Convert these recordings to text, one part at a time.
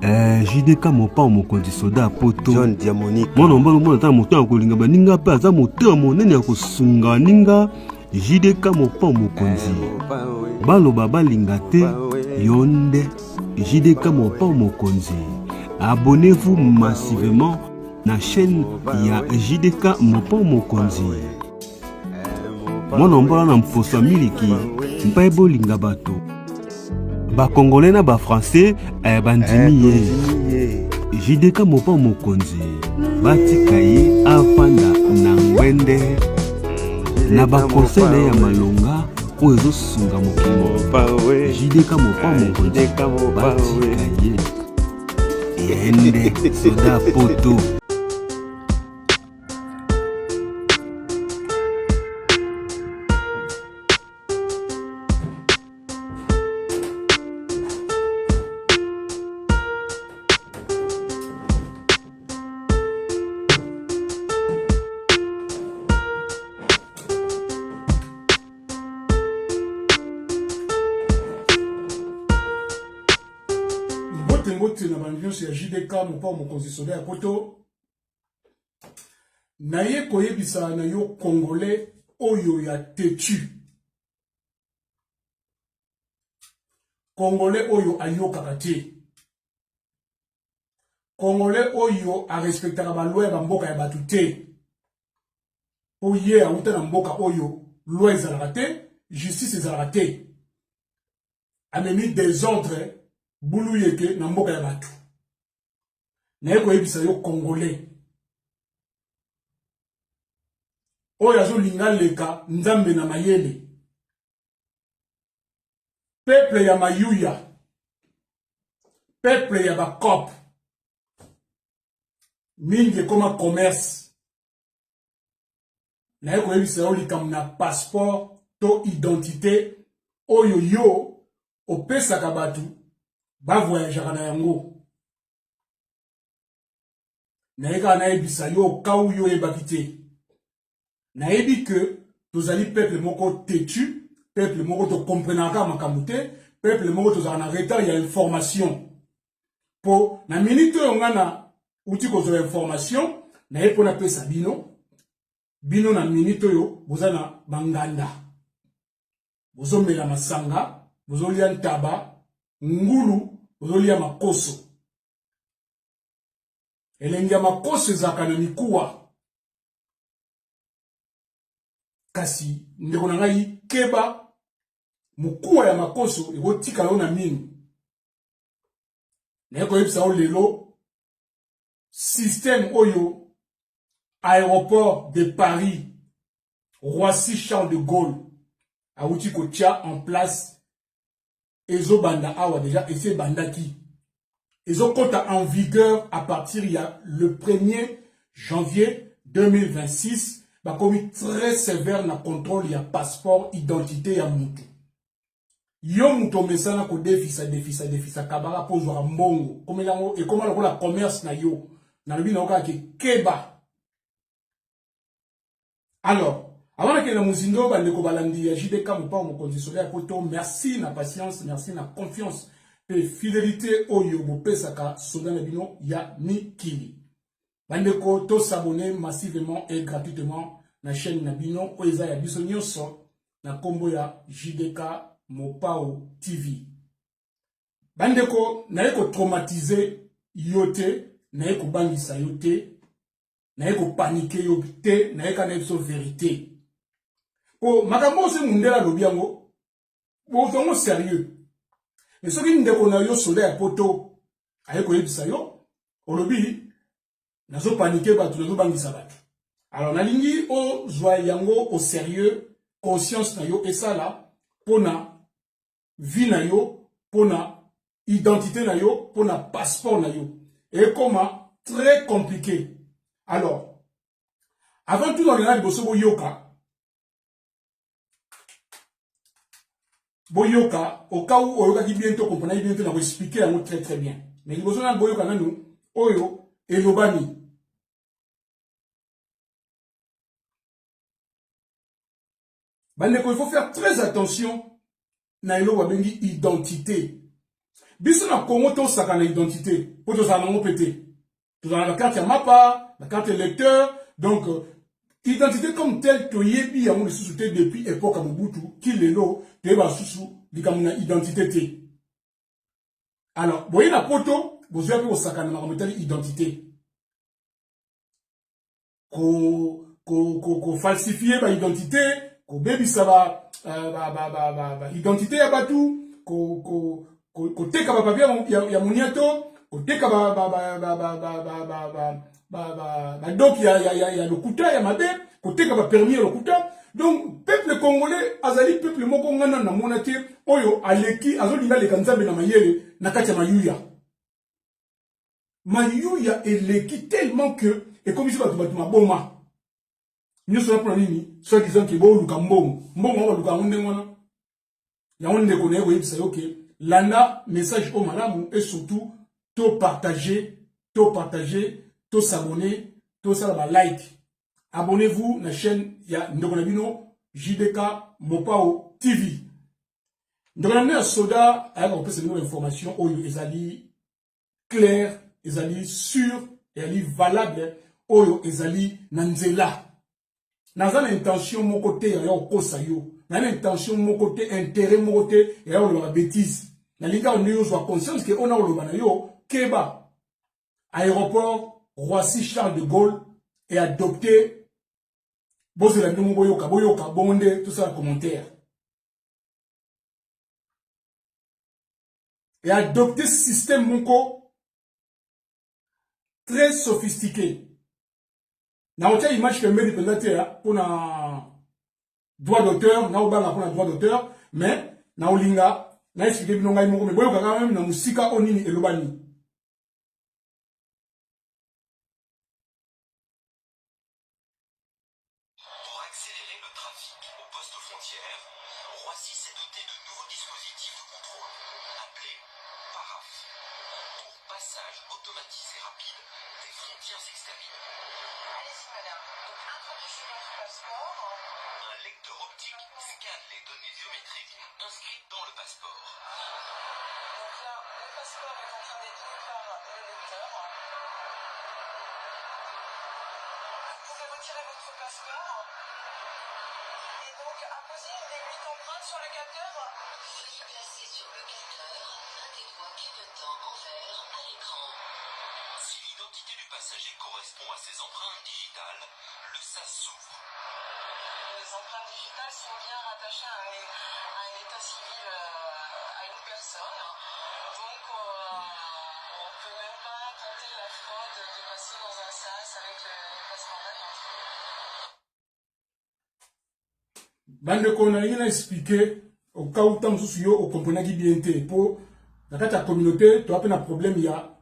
Eh, JDK Mopao mokonzi soda ya poto John Diamonique mwana mobali omona aza na motema ya kolinga baninga mpe aza motema monene ya kosunga baninga. JDK Mopao mokonzi baloba balinga te yo nde JDK Mopao mokonzi. Abonnez-vous massivement na chaîne ya JDK Mopao mokonzi. Mwana mbola na mposo ya miliki mpe bolinga bato bakongolais na bafrançais eh, bandimi ye JDK Mopao mokonzi batika ye afanda na ngwende na baconseil na ye ya malonga oyo ezosunga mokili JDK Mopao mokonzi batika ye yende soda poto. Mbote mbote na bandi nyonso ya JDK Mopao mokonzi soda ya poto. Naye koyebisa na yo congolais oyo ya tetu, congolais oyo ayokaka te, congolais oyo arespectaka baloi ya bamboka ya bato te, mpo ye awuta na mboka oyo loi ezalaka te, justice ezalaka te, amemi desordre bulu yeke na mboka ya bato. Naye koyebisa yo congolais oyo azolinga leka nzambe na mayele, peuple ya mayuya, peuple ya bacope mingi ekoma commerce. Naye koyebisa yo likambo na passeport to identité oyo yo opesaka bato bavoyageaka na yango. Naye kaka nayebisa yo okau yo oyebaki te. Nayebi ke tozali peuple moko têtu, peuple moko tokomprenaka makambo te, peuple moko tozalaka na retard ya information. Po na minute oyo nga na uti kozwa information, naye mpo napesa bino bino na minute oyo boza na banganda, bozomela masanga, bozolia ntaba ngulu, bozolia makoso. Elengi ya makoso ezalaka na mikuwa. Kasi ndeko na ngai, keba, mokuwa ya makoso ekotika yo na minu. Naye koyebisa yo lelo système oyo aéroport de Paris Roissy Charles de Gaulle awuti kotia en place ezobanda awa déjà, esi ebandaki, ezokota en vigueur à partir ya le 1er janvier 2026. Bakomi très sévère na contrôle ya passeport identité ya mutu. Yo mutu omesana kodefisa defisa defisa kabaka mpo ozwaka mbongo, komela yango ekoma lokola commerce na yo. Nalobi na yo kaka ke keba. Alors, avant nakende na mozindo, bandeko balandi ya JDK Mopao mokonzi soda ya poto, merci na patience, merci na confiance pe fidélité oyo bopesaka soda na bino ya mikili. Bandeko, to s'abonner massivement et gratuitement na chaîne na bino oyo eza ya biso nyonso na kombo ya JDK Mopao TV. Bandeko, naye ko traumatiser yo te, naye kobangisa yo te, naye kopanike yo te, naye kaka na biso vérité. Po makambo oyo mundele alobi yango, bozwa yango sérieux. Mais soki ndeko na yo soda ya poto aye koyebisa yo, olobi nazopanike bato, nazobangisa bato. Alors nalingi ozwa yango au sérieux, conscience na yo esala pona vie na yo, pona identité na yo, pona passeport na yo. Ekoma très compliqué. Alors, avant tout dans liboso boyoka, boyoka au cas où oyokaki bien to comprenaki bien to na ko expliquer yango très très bien. Mais liboso na boyoka nanu oyo elobami. Bandeko, il faut faire très attention na eloko babengi identité. Biso na Congo tosaka na identité mpo tozala nango mpe te. Tozala na carte ya mapa, na carte électeur, donc identité comme telle toyebi yango lisusu te depuis époque ya Mobutu ki lelo toyeba lisusu likambo na identité te. Alors boye na poto bozwa mpe kosakana makambo etali identité. Ko ko ko ko falsifier ba identité, kobebisa ba ba ba ba ba, ba identité ya batu, ko ko koteka ba papier ya, ya moniato, koteka ba ba ba ba ba ba ba ba ba ba ba ba doc ya ya ya, ya lokuta ya mabe, koteka ba permis ya lokuta. Donc peuple congolais azali peuple moko ngana na mona te oyo aleki azolinga aleka Nzambe na mayele na kati ya mayuya. Mayuya eleki tellement que ekomisi bato bato maboma. Nyonso wana mpona nini? Soit disant que boluka mbongo. Mbongo yango baluka yango ndenge wana. Yango ndeko na ye koyebisa yo ke landa message oyo malamu et surtout to partager, to partager, to s'abonner, to sala ba like. Abonnez-vous na chaîne ya ndeko na bino JDK Mopao TV. Ndeko na bino ya soda ayaka kopesa bino information oyo ezali clair, ezali sûr, ezali valable, oyo ezali na nzela. Naza na intention moko te ya kokosa yo. Naza na intention moko te, intérêt moko te ya koloba ba bêtises. Nalingi kaka nde yo ozwa conscience ke oyo nakoloba na yo, keba. Aéroport Roissy Charles de Gaulle est adopté. Bozela bino boyoka, boyoka, bongo nde tosala commentaire. Et adopté système moko très sophistiqué. Nakotia image pembeni mpenza te mpona droit d'auteur, naobanga mpona droit d'auteur, mais naolinga na expliquer bino ngai moko, mais boyoka kaka meme na mosika oyo nini elobani. Pour accélérer le trafic au poste frontière, Roissy s'est doté de nouveaux dispositifs de contrôle, appelés PARAF, pour passage automatisé rapide des frontières extérieures. Allez-y, madame. Donc, introduisez votre passeport. Un lecteur optique scanne les données biométriques inscrites dans le passeport. Donc là, le passeport est en train d'être lu par le lecteur. Vous pouvez retirer votre passeport et donc apposer une des 8 empreintes sur le capteur. Veuillez placer sur le capteur un des doigts clignotant en vert à l'écran. Si l'identité du passager correspond à ses empreintes digitales, le sas s'ouvre. Les empreintes digitales sont bien rattachées à un état civil, à une personne. Donc, on ne peut même pas tenter la fraude de passer dans un sas avec le passeport d'un autre. Bandeko, nalingi na expliquer au cas où ntango mosusu yo okomprenaki bien te, po na kati ya communauté toza mpe na problème ya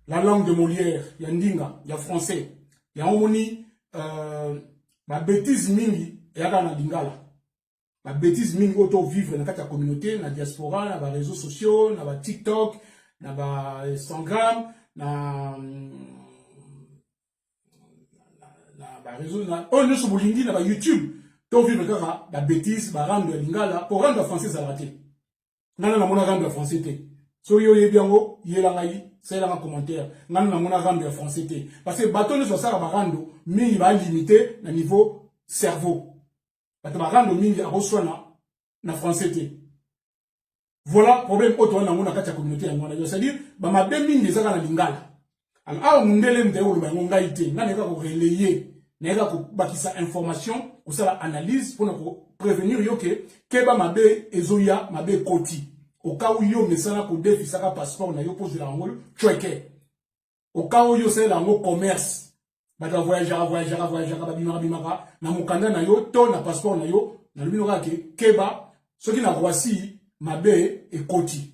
la langue de Molière, ya ndinga ya français. Yango omoni ba bêtises mingi eyaka na lingala, ba bêtises mingi oyo tovivre na kati ya communauté, na diaspora, na ba réseaux sociaux, na ba TikTok, na ba Instagram, na ba réseau na oyo nyonso bolingi, na ba YouTube, tovivre kaka ba bêtises, ba rando ya lingala. Po rando ya français ezalaka te. Ngai na namona rando ya français te. Soki yo oyebi yango, yela ngai, salelanga commentaire. Ngai na namona rando ya français te, parce que bato nyonso basalaka barando mingi balimité na niveau cerveau. Bato barando mingi akoswana na français te. Voilà problème oyo towana yango na kati ya communauté yango wana. C'est-à-dire bamabe mingi ezaka na lingala. Alors awa mondele moto aye koloba yango, ngai te. Ngai nayeka korelayer, nayeka kobakisa information, kosala analyse mpona koprévenir yo ke keba, mabe ezoya, mabe ekoti. Au cas où yo mesana kodefisaka passeport na yo mpo ozwela yango cweke, au cas où yo osalela yango commerce, bato bavoyageaka, voyageaka, voyageaka, babimaka, bimaka na mokanda na yo to na passeport na yo, nalobi no kaka ke keba, soki na Roissy mabe ekoti.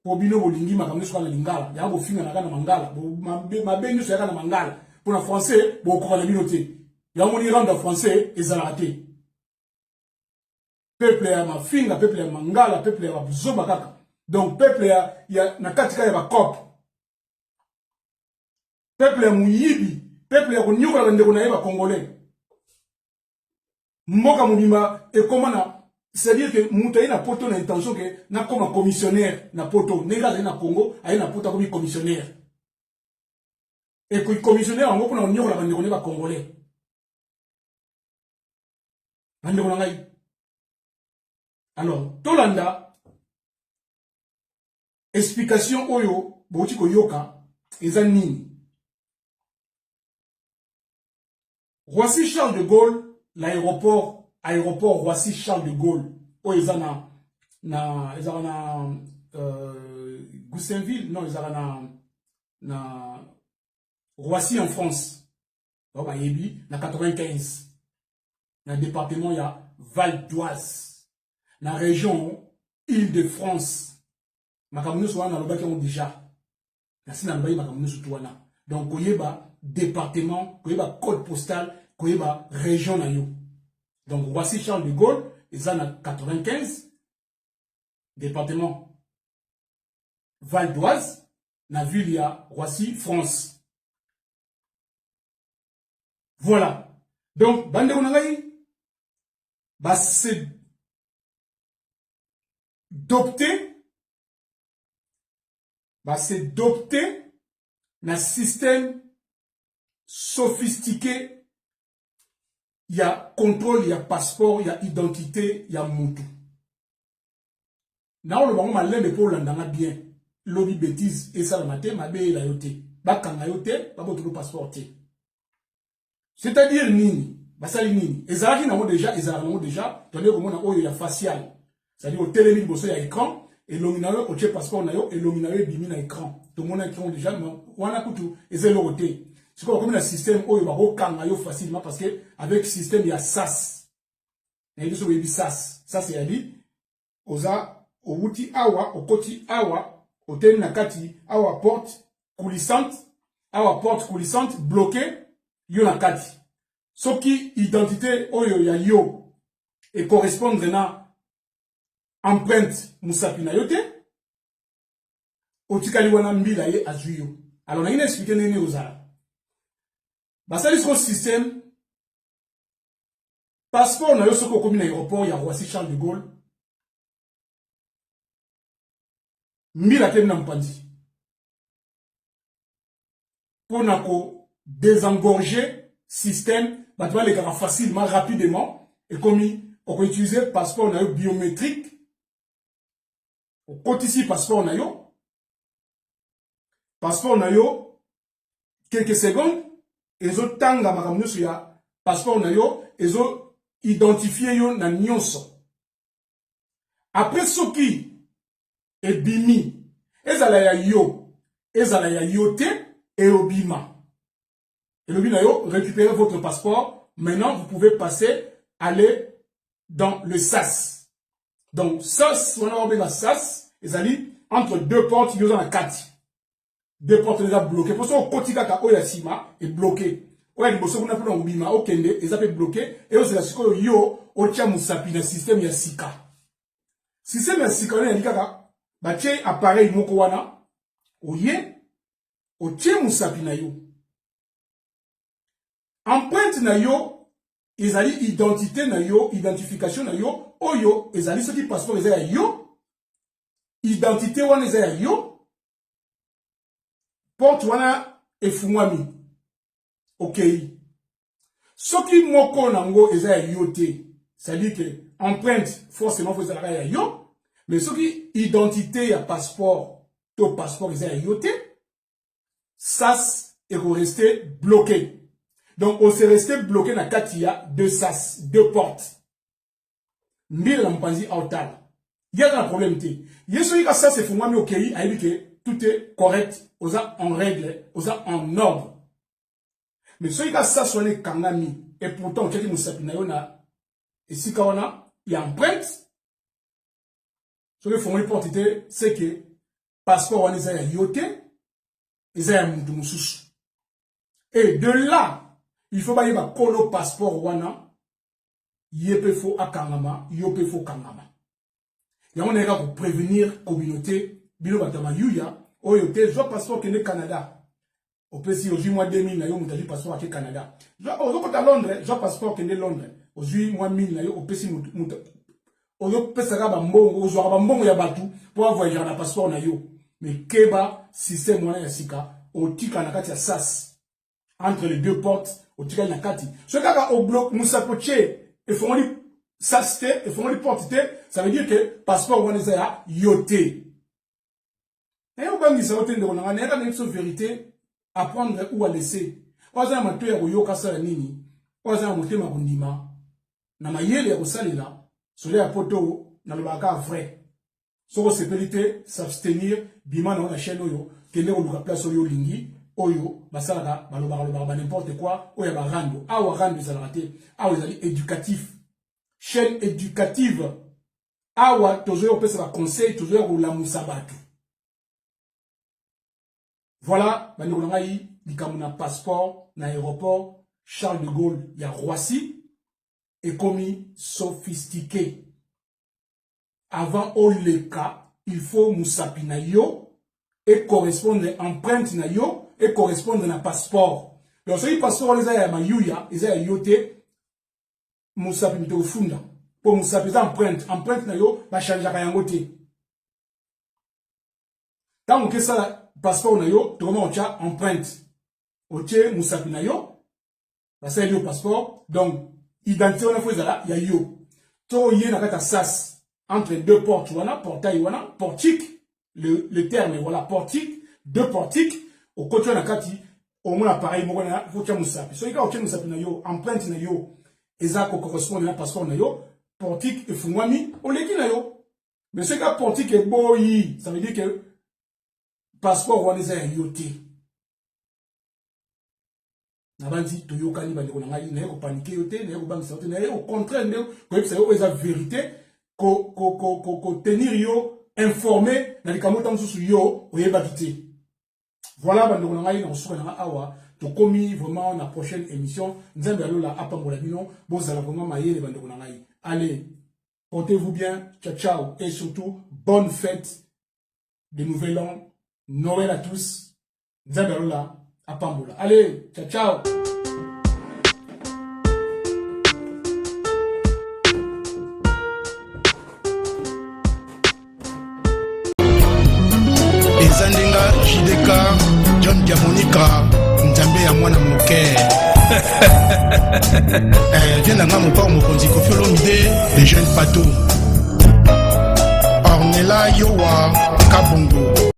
Mpo bino bolingi makambo nyonso kaka na lingala, yango bofinganaka na mangala, mabe nyonso yaka na mangala. Mpo na français bokokoka na bino te. Yango moni rando ya français ezalaka te. Peuple ya mafinga, peuple ya mangala, peuple ya bazoba kaka. Donc peuple ya na kati kaka ya bacope, peuple ya moyibi, peuple ya konyokola bandeko na ye bacongolais. Mboka mobimba ekóma na C'est-à-dire que moto aye na poto na intention ke nakoma commissionnaire na poto, ndenge azali na Congo, aye na poto akomi commissionnaire. Et puis commissionnaire yango mpona konyokola bandeko ne ba congolais. Bandeko na ngai. Alors, tolanda explication oyo bouti koyoka eza nini? Roissy Charles de Gaulle, l'aéroport, aéroport Roissy Charles de Gaulle, oyo eza na na ezalaka na Goussainville, non ezalaka na Roissy en France. Ba bayebi na 95 na département ya Val d'Oise na région Île-de-France. Makambo nyonso wana nalobaki yango déjà. Nasi nalobaki makambo nyonso tu wana. Donc koyeba département, koyeba code postal, koyeba région na yo. Donc Roissy Charles de Gaulle eza na 95 département Val d'Oise na ville ya Roissy France. Voilà. Donc bandeko na ngai ba se dopter, ba se dopter na système sophistiqué ya contrôle ya passeport ya identité ya mutu. Naoloba ngo malembe mpo olandanga bien. Lobi bêtise esalama te, mabe eyela yo te, bakanga yo te, babotolo passeport te. C'est-à-dire nini? Basali nini? Ezalaki nango déjà, ezalaka nango déjà, tondeki komona oyo ya facial. C'est-à-dire otelemi liboso ya écran, elongi na yo, otie passeport na yo, elongi na yo ebimi na écran. Tomona écran déjà, wana kutu eza eloko te. Sikoyo bakomi na système oyo bakokanga yo facilement parce que avec système ya SAS. Nayebi soki oyebi SAS. SAS eyali oza owuti awa, okoti awa, otelemi na kati awa porte coulissante, awa porte coulissante bloqué yo na kati. Soki identité oyo ya yo e correspondre na empreinte musapi na yo te, otikali wana mbila ye azwi yo. Alors nangi na expliquer ndenge ozala. Basali siko système passeport na yo soki okomi na aéroport ya Roissy Charles de Gaulle, mbila telemi na mopanzi mpona ko désengorger système, bato balekaka facilement, rapidement. Ekomi okoutiliser passeport na yo biométrique, okotisi passeport na yo, passeport na yo quelques secondes ezotanga makambo nyonso ya passeport na yo, ezo identifier yo na nyonso. Après soki ebimi, ezala ya yo, ezala ya yo te, eobima elobi na yo récupérez votre passeport, maintenant vous pouvez passer, aller dans le SAS. Donc SAS wana babenga SAS ezali entre deux portes, yo oza na kati, deux portes eza bloqué, mpo soki okoti kaka oyo ya nsima ebloqué, oyo ya liboso kuna mpona kobima okende eza mpe bloqué. Eyozela sikoyo yo otia mosapi na système ya sika. Système ya sika wana ezali kaka batie appareil moko wana, oye otie mosapi na yo, empreinte na yo ezali identité na yo, identification na yo oyo ezali soki passeport eza ya yo, identité wana eza ya yo, porte wana efungwami, okei. Soki moko nango eza ya yo te, c'est-à-dire que empreinte forcément faut ezalaka ya yo, mais soki identité ya passeport to passeport eza ya yo te, SAS ekorester bloqué. Donc on se reste bloqué na kati ya deux sas, deux portes, mbila na mopanzi aotala, ye aza na problème te. Ye soki ka sas efungwami, okei, ayebi ke tout est correct, oza en règle, oza en ordre. Mais soki ka sas wana ekangami, et pourtant otiaki mosapi na yo na esika wana ya empreinte, soki efungoli porte te, c'est que passeport wana eza ya yo te, eza ya mutu mosusu. Et de là il faut bayeba kolo passeport wana, ye mpe faut akangama, yo mpe faut kangama. Yango nayeka koprévenir communauté, bino bato ya mayuya oyo te, zwa passeport kende Canada, opesi, ozwi mwa 2000 na yo, moto azwi passeport ake Canada. Ozokota Londres, zwa passeport kende Londres, ozwi mwa 1000 na yo, opesi moto. Ozopesaka bambongo, ozwaka bambongo ya bato mpo avoyagaka na passeport na yo. Mais keba, système wana ya sika, otika na kati ya sas entre les deux portes, otikali na kati. Soki kaka oblo mosapi otie efongoli sas te, efongoli porte te, ça veut dire que passeport wana eza ya yo te. Naye kobangisa yo te ndeko na ngai, nayaka na biso verité, apprendre ou à laisser. Oyo aza na matoi ya koyoka asala nini, oyo aza na motema ya kondima na mayele ya kosalela solo ya poto, nalobaka kaka vrai. Soki osepeli te, s'abstenir, bima na yo na chaîne oyo, kende koluka place oyo olingi, oyo basalaka balobaka lobaka ba n'importe quoi, oyo ya ba rando. Awa rando ezalaka te, awa ezali éducatif, chaîne éducative. Awa tozoya kopesa ba conseil, tozoya kolamusa bato. Voilà bandeko na ngai, likambo na passeport na aéroport Charles de Gaulle ya Roissy ekomi sophistiqué. Avant oleka, il faut mosapi na yo e correspondre, empreinte na yo e correspondre na passeport. Donc soki passeport wana eza ya mayuya, eza ya yo te, mosapi moto ofunda, mpo mosapi eza empreinte, empreinte na yo bachangeaka yango te. Ntango okesala passeport na yo, tokoma otya empreinte, otie mosapi na yo, basaleli yo passeport. Donc identité wana fo ezala ya yo. To oye na kati ya sas entre deux portes wana, portail wana, portique, le terme voilà, portique, deux portiques, okoti wana na kati, omona appareil moko na fo otya mosapi. Soki kaka otie mosapi na yo, empreinte na yo eza kocorrespondre na passeport na yo, portique efungwami, oleki na yo. Mais soki kaka portique eboyi, ça veut dire que passeport wana eza ya yo te. Nabandi toyokani bandeko na ngai, naye kopanike yo te, naye kobangisa yo te, naye au contraire nde koyebisa yo oyo eza vérité, kotenir yo informé na likambo ntango mosusu yo oyebaki te. Voilà bandeko na ngai, na kosuka na ngai awa, tokomi vraiment na prochaine émission. Nzambe alola apambola bino, bozala vraiment mayele bandeko na ngai. Allez, portez-vous bien, ciao ciao, et surtout bonne fête de nouvel an, Noël à tous. Nzambe alola apambola. Allez, ciao ciao. Eza ndenga JDK John Diamonika, nzambe ya mwana moke. Vie na nga mopao mokonzi Koffi Olomide, le jeune pato Ornella Yowa Kabongo.